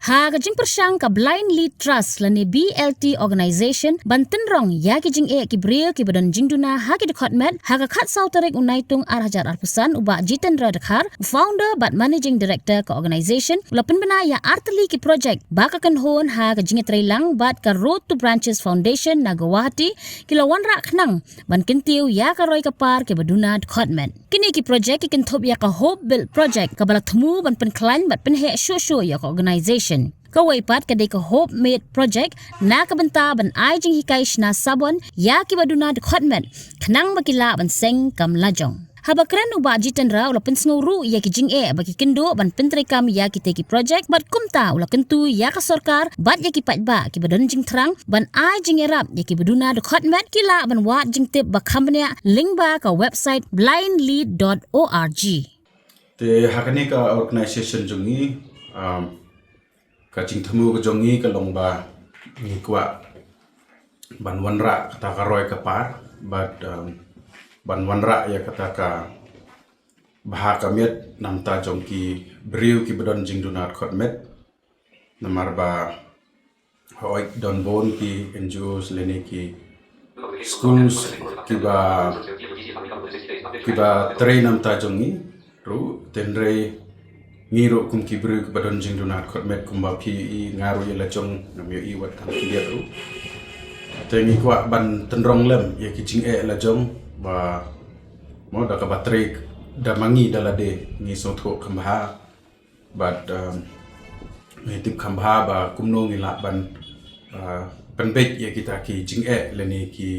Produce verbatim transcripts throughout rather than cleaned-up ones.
Ha ka jingpyrshang ka Blind Lead Trust lane B L T Organization ban tynrong ïa ki jingeh ki briew kiba don jingduna ha ki dkhot met, ha ka khatsaw tarik u Naitung ar hajar arphew san, u Bah Jitendra Dkhar, founder bad managing director ka organization, u la pynbna ïa artylli ki project ba ka kynhun ha ka jingïatreilang bad ka Road to Branches Foundation na Guwahati, ki la wanrah khnang ban kyntiew ïa ka roi ka par kiba duna dkhot met. Kine ki project ki kynthup ïa ka Hope Build Project kaba la thmu ban pynkhlaiñ bad pynheh shuh shuh ïa ka organization. Kawei pat ka dei ka Hope Made Project na ka bynta ban ai jinghikai shna sabon ïa kiba duna dkhot met khnang ba ki lah ban seng kam lajong. Haba kren u Bah Jitendra u la pynsngew ruh ïa ki jingeh ba ki kynduh ban pyntreikam ïa kitei ki project bad kumta u la kyntu ïa ka sorkar bad ïa ki paidbah kiba don jingthrang ban ai jingïarap ïa kiba duna dkhot met ki lah ban wad jingtip ba kham bniah lyngba ka website blindlead dot org. Te ha kane ka organization jong ngi, um, ka jingthmu ka jong ngi ka long ba ngi kwah ban wanrah kata ka roi ka par bad, um, ban wanrah ïa kata ka bha ka miat na bynta jong ki briew kiba don jingduna dkhot met. Namar ba hooid don bun ki N G Os lane ki schools kiba, kiba trei na bynta jong ngi ruh, hynrei ngi ruh kum ki briew kiba don jingduna dkhot met kumba phi ïohi, nga ruh ïa la jong ngam ïohi wat tang khyndiat ruh. Te ngi kwah ban tynrong lem ïa ki jingeh la jong ba mo da kaba trei da ma ngi da lade ngi sngewthuh kham bha. Bad, um, ngi tip kham bha ba kumno ngi lah ban, uh, pynbeit ïa kita ki jingeh lane ki,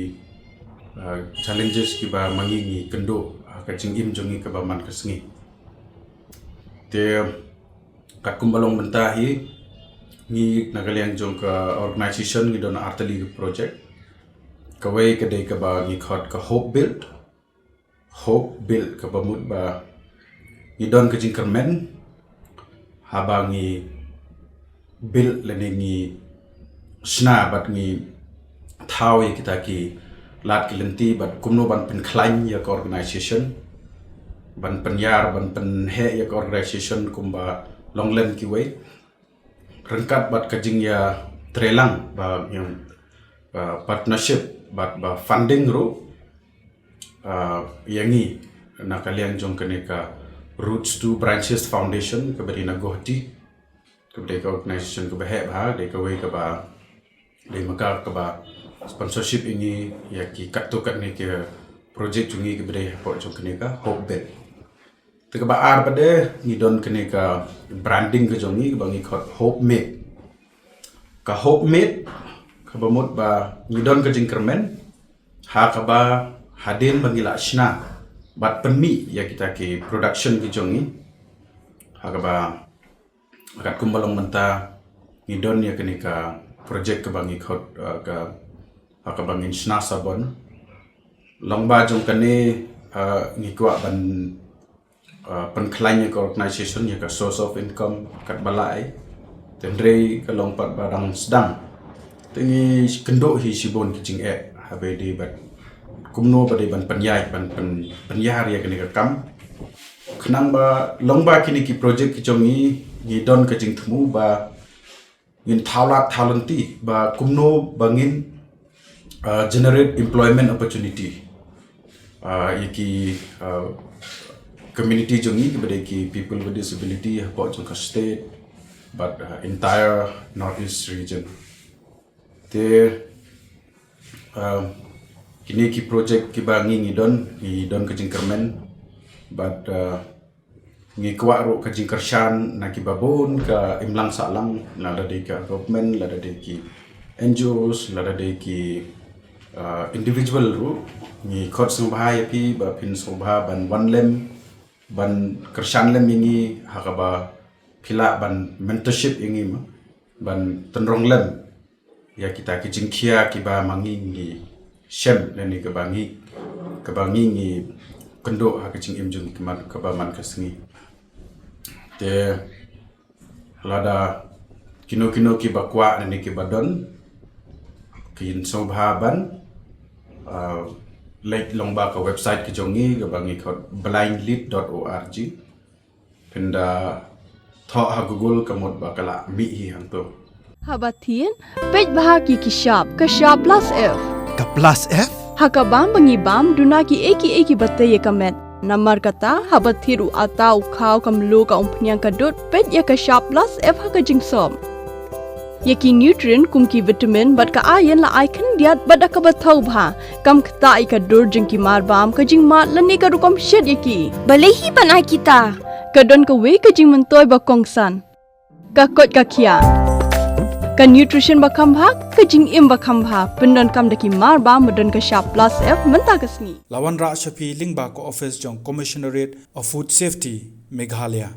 uh, challenges kiba ma ngi ngi kynduh ha ka jingim jong ngi kaba man ka sngi. Te katkum ba long mynta hi ngi na ka liang jong ka organization ngi don artylli ka project. Kawei ka dei kaba ngi khot ka Hope Build. Hope Build kaba mut ba ngi don ka jingkyrmen haba ngi build lane ngi shna bad ngi thaw ïa kita ki lad ki lynti bad kumno ban pynkhlaiñ ïa ka organization, ban pynïar ban pynheh ïa ka organization kumba long lem kiwei. Ryngkat bad ka jingïatreilang ba, you know, ba partnership bad ba funding ruh, uh, ïa ngi na ka liang jong kane ka Roots to Branches Foundation kaba dei na Guwahati, kaba dei ka organization kaba heh bha, dei kawei kaba dei ma ka kaba sponsorship ïa ngi ïa ki katto katne ki project jong ngi kaba dei hapoh jong kane ka Hope Build. Te kaba ar pat de ngi don kane ka branding ka jong ngi kaba ngi khot Hope Made. Ka Hope Made kaba mut ba ngi don ka jingkyrmen ha kaba hadien ba ngi lah shna bad pynmih ïa kita ki production ki jong ngi ha kaba katkum ba long mynta ngi don ïa kane ka project kaba ngi khot, uh, ka, ha kaba ngin shna sabon. Long ba jong kane, uh, ngi kwah ban, uh, pynkhlaiñ ïa ka organization ïa ka source of income katba lah. Hynrei ka long pat ba dang sdang. Te ngi kynduh hi shibun ki jingeh haba dei bad kumno ba dei ban pynïaid ban pyn, pynïar ïa kane ka kam. Khnang ba long ba kine ki project ki jong ngi ngi don ka jingthmu ba ngin thaw lad thaw lynti ba kumno ba ngin, uh, generate employment opportunity, uh, ïa ki, uh, community jong ngi kiba dei ki people with disability hapoh jong ka state bad, uh, entire North East region. Te, um, kine ki project kiba ngi ngi don, ngi don ka jingkyrmen bad, uh, ngi kwah ruh ka jingkyrshan na kiba bun ka imlang sahlang, lada dei ka government, lada dei ki N G Os, lada dei ki, uh, individual ruh. Ngi khot sngewbha ïa phi ba phin sngewbha ban wan lem ban kyrshan lem ïa ngi ha kaba phi lah ban mentorship ïa ngi ma ban tynrong lem ïa kita ki jingkhia kiba ma ngi ngi shem lane kaba ngi, kaba ngi ngi kynduh ha ka jingim jong ngi kaba man ka sngi. Te lada kino kino kiba kwah lane kiba don kin sngewbha ban, uh, leit lyngba ka website ka jong ngi kaba ngi khot blindlead dot org. Phin da Thoh ha Google ka mut ba ka la mih hi hangto. Haba thied, peit bha ki ki shap, ka shap plus F. Ka plus F? Ha ka bam ba ngi bam, duna ki ei ki ei ki ba tei ïa ka met. Namar kata, haba thied u ata, u khaw, ka mluh, ka umphniang, ka dud, peit ïa ka shap plus F ha ka jingsop. Ïa ki nutrient kum ki vitamin bad ka iron la ai khyndiat bad da kaba thaw bha. Kam ktah ïa ka dur jong ki marbam, ka jingmad lane ka rukom shet ïa ki. Balei hi ban ai kita? Ka don kawei ka jingmyntoi ba kongsan. Ka koit ka khiah. Ka nutrition ba kham bha, ka jingim ba kham bha. Pyndonkam da ki marbam ba don ka shap plus F mynta ka sngi. La wanrah sha phi lyngba ka office jong Commissionerate of Food Safety, Meghalaya.